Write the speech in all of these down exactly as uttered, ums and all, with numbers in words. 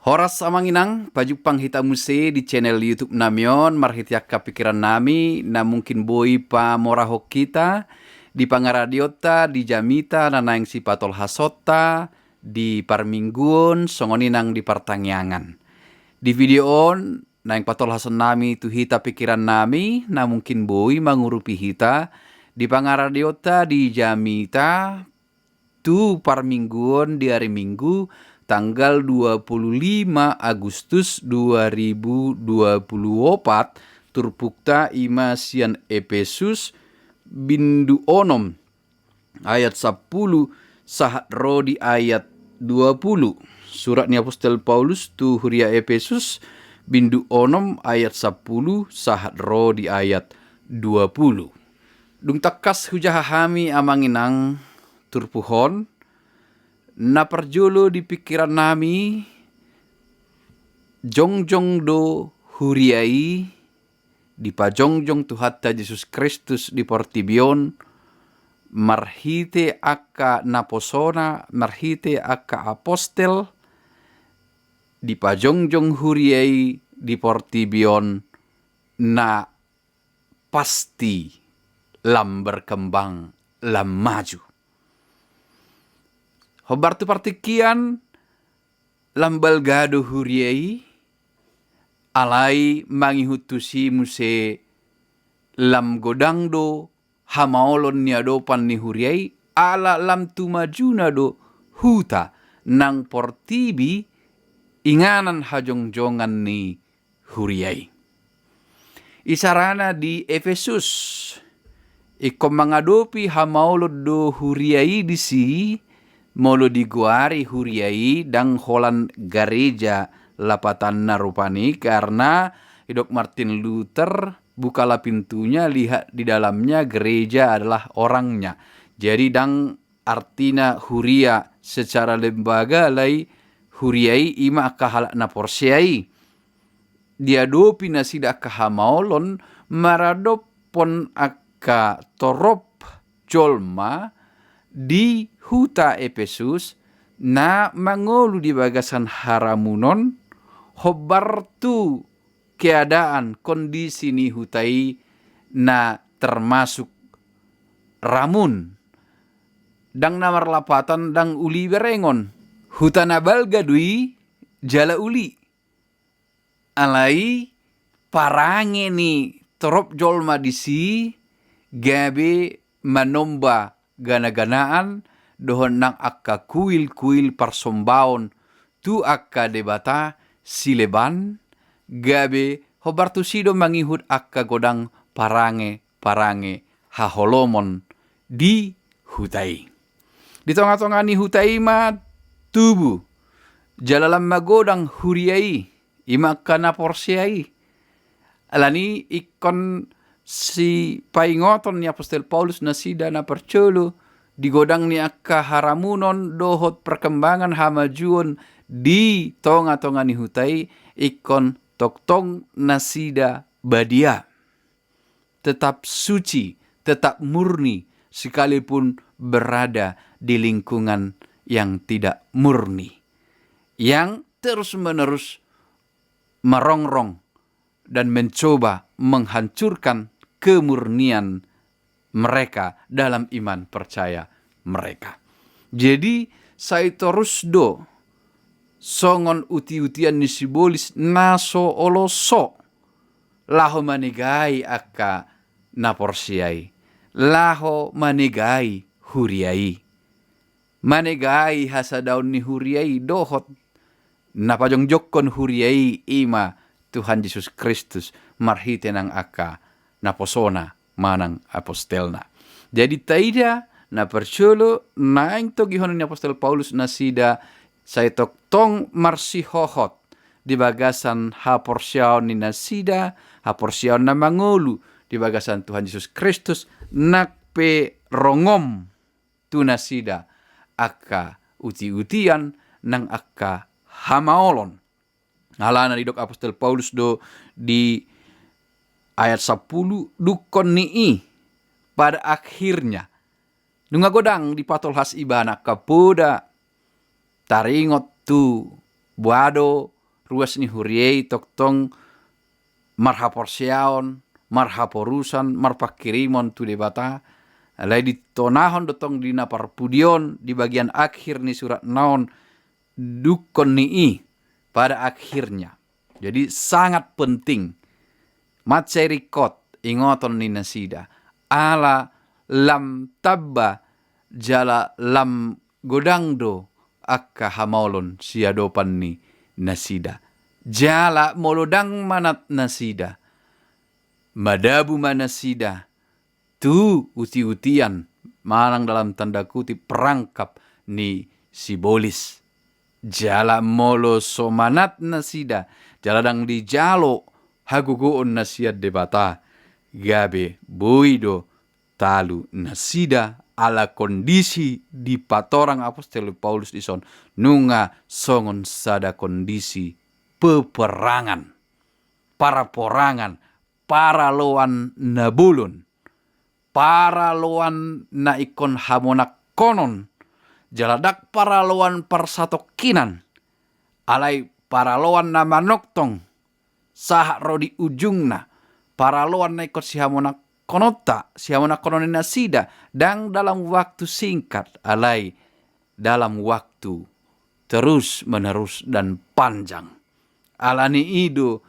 Horas amang inang, pajumpang hita muse di channel YouTube nami on, marhite angka pikiran nami, na mungkin boi pamorahon hita, di pangaradionta, di jamita, na naeng sipatolhasonta, di parmingguon, songon i nang di partangiangan. Di video on, naeng patolhason nami tu hita pikiran nami, na mungkin boi mangurupi hita, di pangaradionta, di jamita, tu parmingguon di ari Minggu, tanggal dua puluh lima Agustus dua ribu dua puluh opat, turpukta ima sian Epesus, bindu onom ayat sapuluh sahat ro di ayat dua puluh. Surat ni Apostel Paulus tu huria Epesus, bindu onom ayat sapuluh sahat ro di ayat dua puluh. Dung tangkas hujaha hami amang inang turpuk on, na parjolo di pikiran nami, jongjong do huria i, dipajongjong Tuhanta Jesus Kristus di portibi on, marhite angka naposona, marhite angka apostel, dipajongjong huria i di portibi on, na pasti lam berkembang, lam maju. Hombar tu partingkian, lam balga do huria i, alai mangihut tusi muse lam godang do hamaolon ni adopan ni huria i, ala lam tu majuna do huta nang portibi inganan hajongjongan ni huria i. Isarana di Epesus, ingkon mangadopi hamaolon do huria i disi, molo digoari huria i ndang holan gareja lapatanna rupani, karna didok Martin Luther, bukalah pintunya, lihat di dalamnya, gereja adalah orangnya. Jadi ndang artina huria secara lembaga, alai huria i ima angka halak na porsea i. Diadopi nasida angka hamaolon maradophon angka torop jolma di huta Epesus na mangolu di bagasan haramunon, hombar tu keadaan kondisi ni huta i na termasuk ramun. Ndang na marlapatan, ndang uli berengon. Huta na balga do i jala uli. Alai parange ni torop jolma disi gabe manomba ganaganaan dohot nang angka kuilkuil parsombaon tu angka debata sileban, gabe hombar tusi do mangihut angka godang parange-parange haholomon di huta i. Di tongatonga ni huta i ma tubu jala lam magodang huria i, ima angka na porsea i. Alani ingkon sipaingoton ni Apostel Paulus nasida na parjolo, di godang ni angka haramunon dohot perkembangan hamajuon di tongatonga ni huta i, ingkon tongtong nasida badia, tetap suci, tetap murni, sekalipun berada di lingkungan yang tidak murni, yang terus-menerus merongrong dan mencoba menghancurkan kemurnian mereka dalam iman percaya mereka. Jadi, sai torus do songon utiutian ni sibolis na so olo so, laho manegai angka na porsea i, laho manegai huria i, manegai hasadaon ni huria i dohot na pajongjongkon huria i, ima Tuhan Jesus Kristus marhite nang angka naposona manang apostelna. Jadi taida, na parjolo naeng togihonon ni Apostel Paulus nasida sai tongtong marsihohot di bagasan haporseaon ni nasida, haporseaon na mangolu di bagasan Tuhan Jesus Kristus, nang pe rongom tu nasida angka utiutian nang angka hamaolon. Alana didok Apostel Paulus do di ayat sampulu, dungkon ni i, pada akhirnya, nunga godang dipatolhas ibana angka poda, taringot tu boha do ruas ni huria i tongtong marhaporseaon, marhaporusan, marpanghirimon tu Debata, alai ditonahon do tong di na parpudi on, di bagian akhir ni suratna on, dungkon ni i pada akhirnya. Jadi sangat penting. Mansai ringkot ingoton ni nasida. Ala lam tamba jala lam godang do angka hamaolon siadopan ni nasida. Jala molo ndang manat nasida, madabu ma nasida tu uti-utian manang dalam tanda kutip perangkap ni sibolis. Jala molo so manat nasida, jala ndang dijalo hagogoon na sian Debata, gabe boi do talu nasida ala kondisi dipatorang apostel Paulus dison nunga songon sada kondisi peperangan, paraporangan, paraloan na bolon, paraloan na ingkon hamonangkonon, jala ndang paraloan parsatongkinan, alai paraloan na manongtong sahat ro di ujungna, paraloan na ingkon sihamonangkononta, sihamonangkonon ni nasida, ndang dalam waktu singkat, alai dalam waktu terus menerus dan panjang. Ala ni i do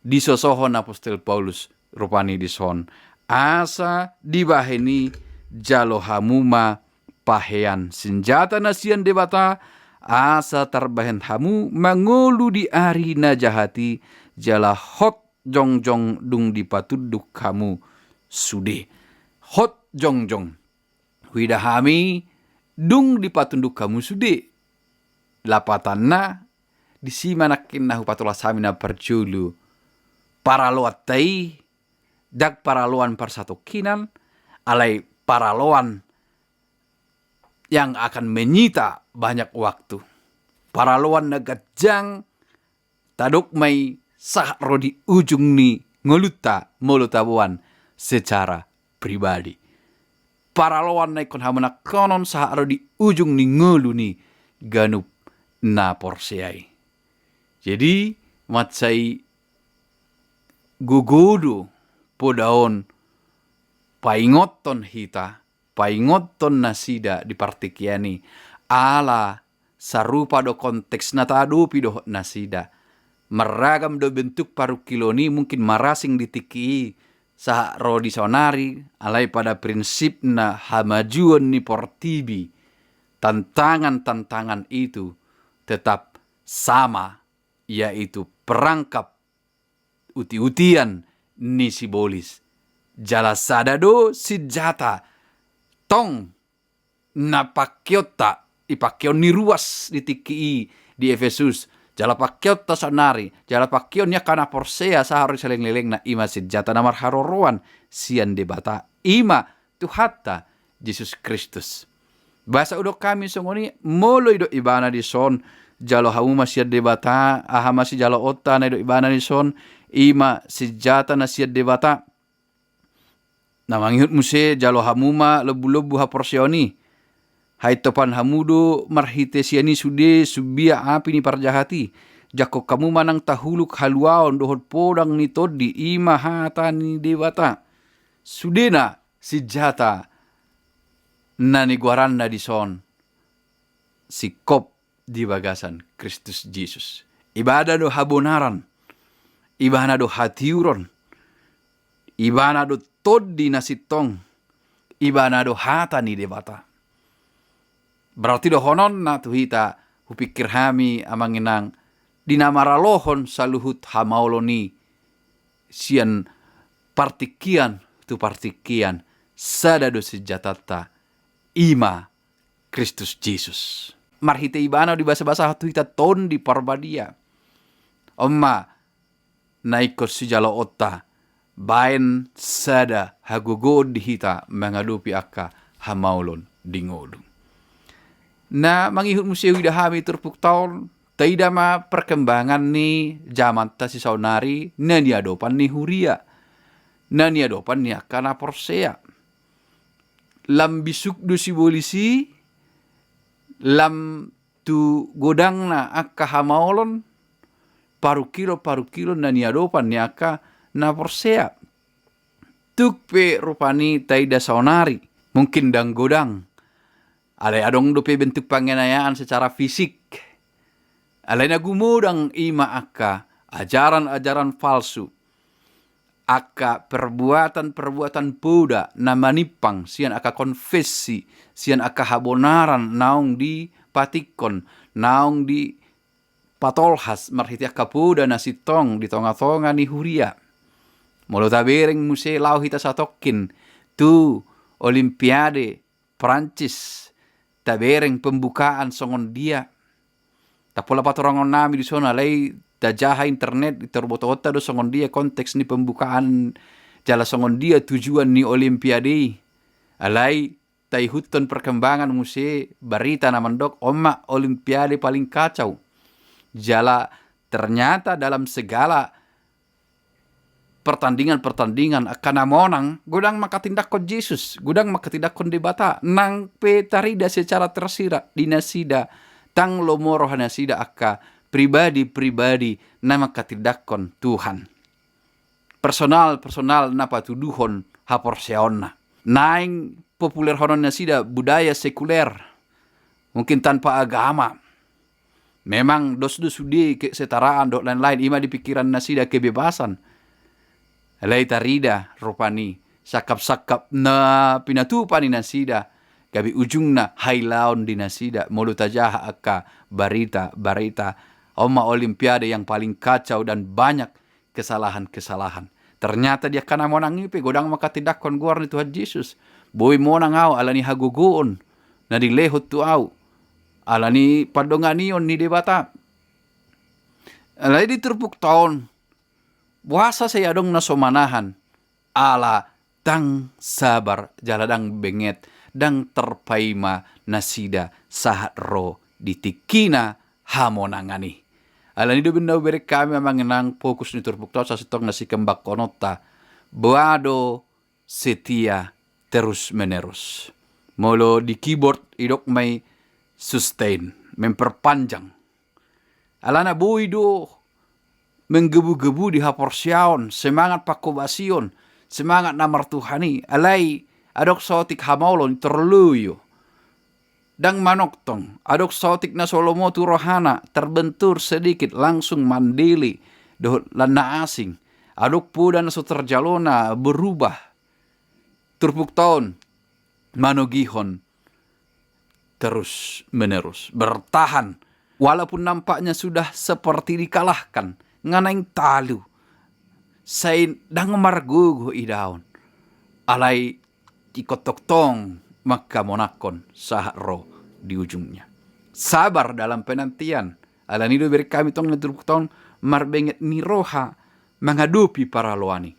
disosohon apostel Paulus rupani dison. Asa dibahen i jalo hamu ma pahean sinjata na sian Debata, asa tarbahen hamu mangolu di ari na jahat i, jala hot jongjong dung dipatunduk hamu sude. Hot jongjong. Huida hami dung dipatunduk hamu sude. Lapatanna, disi ma nangkin na hupatolhas hami na parjolo. Paraloanta i, ndang paraloan parsatongkinan, alai paraloan yang akan menyita banyak waktu. Paraloan na ganjang, tadok ma i sahat ro di ujung ni ngolunta molo taboan secara pribadi. Paraloan na ingkon hamonangkonon sahat ro di ujung ni ngolu ni ganup na porsea i. Jadi, mansai gogo do poda on paingothon hita, paingothon nasida di partingkian i, ala sarupa do konteks na taadopi dohot nasida. Marragam do bentuk parungkilon i, mungkin marasing di tingki i sahat ro di saonari, alai pada prinsipna hamajuon ni portibi, tantangan-tantangan itu tetap sama, yaitu perangkap uti-utian ni sibolis. Jala sada do sinjata tong na pangkeonta, i pangkeon ni ruas di tingki i di Efesus, jala pangkeonta saonari, jala pangkeon ni angka na porsea sahat ro di saleleng-lelengna, i ma sinjata na marharoroan sian Debata, i ma Tuhanta Jesus Kristus. Boasa hudok hami songon i? Molo didok ibana dison, jalo hamu ma sian Debata, aha ma sijaloonta na didok ibana dison, i ma sinjata na sian Debata. Na mangihut muse, jalo hamu ma lombu-lombu haporseaon i. Haintopan hamu do marhite sian i sude sumbia api ni parjahat i. Jangkon hamu ma nang tahuluk haluaon dohot podang ni tondi, i ma hata ni Debata. Sudena sinjata na nigoaranna dison singkop di bagasan Kristus Jesus. Ibana do habonaran, ibana do hatiuron, ibana do tondi na sintong, ibana do hata ni Debata. Berarti dohononna tu hita, hupingkir hami amang inang, di na maralohon saluhut hamaolon i sian partingkian tu partingkian, sada do sinjatanta, i ma Kristus Jesus. Marhite ibana do dibasabasahon tu hita Tondi Parbadia. On ma na ingkon sijaloonta, baen sada hagogoon di hita mangadopi angka hamaolon di ngolu. Na mangihut muse huida hami turpukta on, taida ma perkembangan ni jamanta sisaonari na niadopan ni huria, na niadopan ni angka na porsea. Lam bisuk do sibolis i, lam tu godangna angka hamaolon, parungkilon-parungkilon na niadopan ni angka na porsea. Tung pe rupani taida saonari, mungkin ndang godang. Alai adong dope bentuk panganiayaan secara fisik. Alai na gumodang i ma angka ajaran-ajaran palsu, angka perbuatan-perbuatan poda na manimpang sian angka konfesi, sian angka habonaran naung dipatikkon, naung dipatolhas marhite angka poda na sintong di tonga-tonga ni huria. Molo tabereng muse laho hita satongkin tu Olimpiade Prancis, tabereng pembukaan songon dia. Tapola patorangon nami di son, alai tajaha internet, tarbotoonta do songon dia konteks ni pembukaan jala songon dia tujuan ni Olimpiade i. Alai taihuthon perkembangan muse barita na mandok on ma Olimpiade paling kacau. Jala ternyata dalam segala pertandingan-pertandingan, angka na monang godang manghatindanghon Jesus, godang manghatindanghon Debata, nang pe tarida secara tersirat di nasida, tang lomo roha nasida angka pribadi-pribadi na manghatindanghon Tuhan. Personal-personal na patuduhon haporseaonna. Naeng populerhonon nasida budaya sekuler, mungkin tanpa agama. Memang dos do sude kesetaraan dohot lain-lain, i ma di pikiran nasida kebebasan. Alai tarida rupani sangkap-sangkap na pinatupa ni nasida, gabe ujungna hailaon di nasida molo tajaha angka barita-barita on ma Olimpiade yang paling kacau dan banyak kesalahan-kesalahan. Ternyata di angka na monang i pe godang manghatindanghon goar ni Tuhan Jesus. Boi monang ahu ala ni hagogoon na dilehon tu ahu, ala ni pandonganion ni Debata. Alai di turpukta on, boasa sai adong na so manahan, ala ndang sabar jala ndang benget, ndang tarpaima nasida sahat ro di tingkina hamonangan i. Ala ni i do umbahen na hubereng hami amang inang fokus ni turpukta on sasintongna sikembangkononta, boha do setia terus menerus. Molo di keyboard idok ma i sustain, memperpanjang. Alana boi do menggebu-gebu di haporseaon, semangat panghobasion, semangat na martuhan i, alai adong saotik hamaolon, torloyo. Ndang manongtong, adong saotik na so lomo tu rohana, terbentur sedikit langsung mandele dohot lan na asing. Adong poda na so tarjalona berubah. Turpukta on manogihon terus menerus bertahan, walaupun nampaknya sudah seperti dikalahkan, nga naeng talu, sai ndang margogo idaon, alai ingkon tongtong manghamonanghon sahat ro di ujungnya. Sabar dalam penantian. Ala ni i do hubereng hami tong na turpukta on marbenget ni roha mangadopi paraloan i.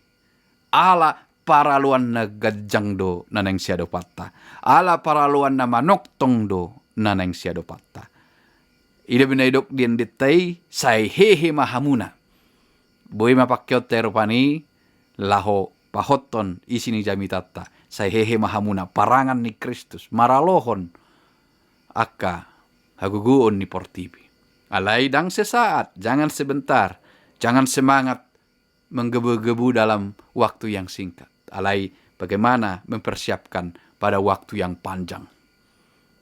Ala paraloan na ganjang do na naeng siadopanta. Ala paraloan na manongtong do na naeng siadopanta. I do umbahen na didok di endenta i, sai hehe ma hamuna. Boi ma pangkeonta i rupani laho pahothon isi ni jamitanta. Sai hehe ma hamuna, parangan ni Kristus, maralohon angka hagogoon ni portibi. Alai ndang sesaat, jangan sebentar, jangan semangat menggebu-gebu dalam waktu yang singkat. Alai bagaimana mempersiapkan pada waktu yang panjang.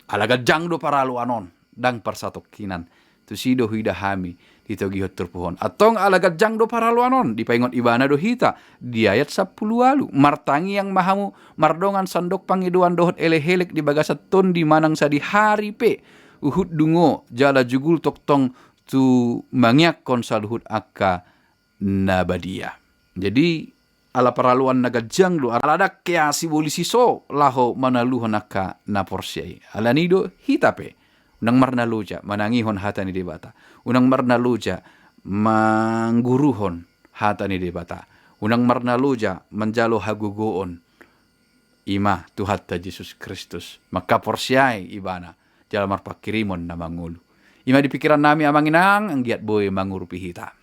Ala ganjang do paraloan on, ndang parsatongkinan. Tusi do huida hami ditogihon turpuk on. Antong ala ganjang do paraloan on, dipaingot ibana do hita di ayat sampulu ualu. Martangiang ma hamu mardongan sandok pangidoan dohot elek-elek di bagasan tondi manang sadihari pe. Huhut dungo jala jugul tongtong tu mangiangkon saluhut angka na badia. Jadi, ala paraloan na ganjang do, ala ndang hea sibolis i so laho manaluhon angka na porsea i. Ala ni i do hita pe unang marnaloja manangihon hata ni Debata. Unang marnaloja mangguruhon hata ni Debata. Unang marnaloja manjalo hagogoon. I ma Tuhanta Jesus Kristus, manghaporseai Ibana jala marpanghirimon na mangolu. I ma di pikiran nami amang inang, anggiat boi mangurupi hita.